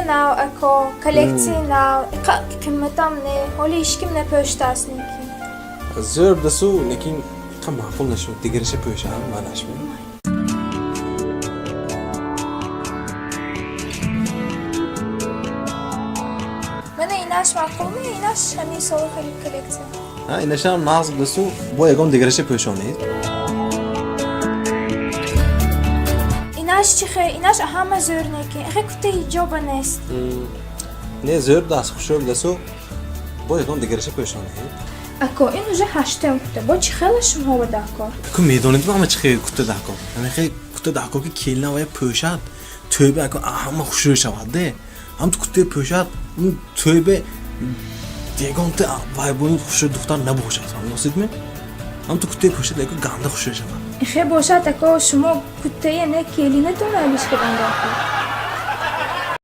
Нав, ако, коллексияи нав, иқа қиматам не, ҳоли ҳеч ким напӯшидааст неки. Зӯр будасу, лекин иқа маъқул нашуд. Дигараша пӯшам, манашми. Мана инаш маъқулми? Инаш ҳамин соли хеле коллексия. Ҳа, инашам нағз будасу, бо ягон дигараша пӯшонед. Инаш чӣ хе? Инаш ҳама зӯр неки. Ихе кута ҳиҷоба нест. Не, зӯр будааст, хушрӯ будасу, бо ягон дигараша пӯшонед. Ако, ин уже ҳаштум кута. Бо чӣ хела шумоба дако? Ку медонед, ама чӣ хел кута дако? Ҳамин хел кута дако, ки келина вая пӯшад, тӯйба ако ҳама хушрӯ шавад де. Ҳам ту кутаи пӯшад, тӯйбе ягонта вай бо хушрӯ духтар набошад, фаҳмидосидми? Ҳам ту кутаи пӯшад, яко ганда хушрӯ шавад. Ихе бошад, ако, шумо кутае не, келинатон алиш кадан дако.